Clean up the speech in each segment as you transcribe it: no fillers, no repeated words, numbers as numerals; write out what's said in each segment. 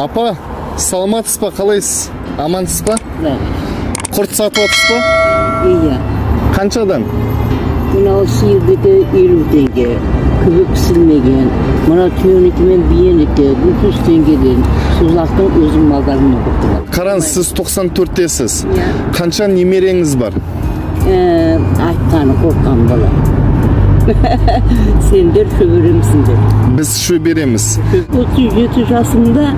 Апа, саламатсыз ба, қалайсыз? Амансыз ба? Да. Құрт сатып отырсыз ба? Иә. Қаншадан? Мынау сиырдікі 50 теңге, күбі пісілмеген. Мынау түйенікі мен биенікі 300 теңгеден. Созақтың өзім малдарының құрты бар. Қараңыз, сіз 94-тесіз. Иә. Қанша немереңіз бар? Айтқаны қорқам бала. Сендер шөберемсіңдер. Біз шөбереміз. 37 жасымда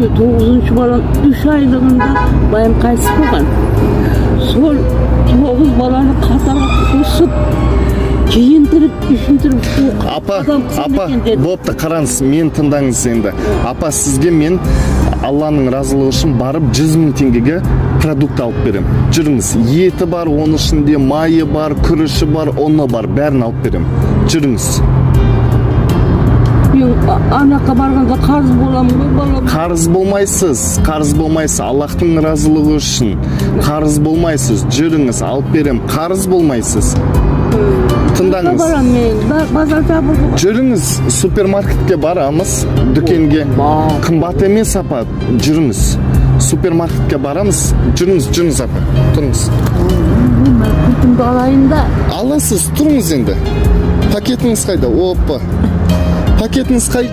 9-шы балам 3 айлығында байым қайтыс болған. Сол 9 баланы қатарға қосып, киіндіріп, ішіндіріп, Апа, апа, бопты, қараңыз, мен тыңдаңыз енді. Апа, сізге мен Алланың разылығы үшін барып 100 мың теңгеге продукт алып берем. Жүріңіз, еті бар, оның ішінде майы бар, күріші бар, ұны бар, бәрін алып берем. Жүріңіз. Мен анақа барғанда қарыз боламын ғой, балам. Қарыз болмайсыз, қарыз болмайсыз, Аллахтың разылығы үшін. Қарыз болмайсыз, жүріңіз, алып берем, қарыз болмайсыз. Тыңдаңыз. Барам мен, базар жабылды ғой. Жүріңіз, супермаркетке барамыз, дүкенге. Қымбат емес, апа, жүріңіз. Супермаркетке барамыз, жүріңіз, жүріңіз, апа, тұрыңыз. Күтімді алайын да. Аласыз, тұрыңыз енді. Пакетіңіз қайда? Опа. Пакетіңіз қай?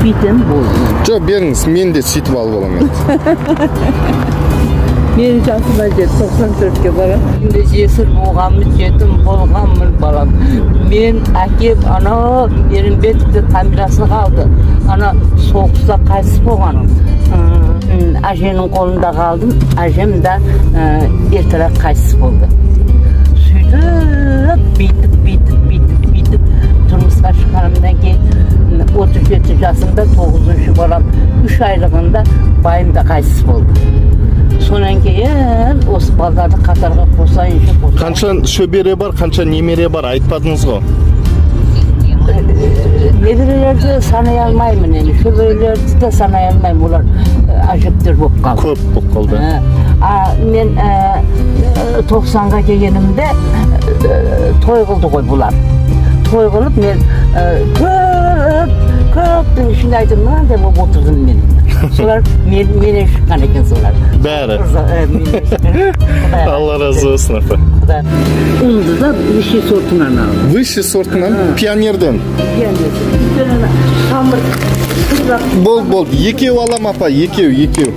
Бүйтем болды. Жоқ, беріңіз, мен де сөйтіп алып аламын енді. Менің жасыма жетті, 94-ке барам. Енді жесір болғанмын, жетім болғанмын, балам. Мен әкем ана Ерімбетовті фамилиясы қалды. Ана соғыста қайтыс болған. Әженің қолында қалдым. Әжем де ертерек қайтыс болды. Сөйтіп, бүйтіп, бүйтіп, бүйтіп, бүйтіп тұрмысқа шыққанымнан кейін 37 жасымда 9-шы балам 3 айлығында байым да қайтыс болды. Сонан кейін осы балдарды қатарға қосайыншы, қосайын. Қанша шөбере бар, қанша немере бар айтпадыңыз ғой? Немерелерді санай алмаймын енді, шөберелерді де санай алмаймын, олар әжептәуір болып қалды. Көп болып қалды. Мен 90-ға келгенімде той қылды ғой бұлар. Той қылып мен көптің ішінде айтып мынандай болып отырдым мен. Солар менен шыққан екен солар. Бәрі. Алла разы болсын, апа. Ұнды да высший сортынан алдым. Высший сортынан? Пионерден? Пионерден. Қамыр. Болды, болды. Екеу алам, апа, екеу, екеу.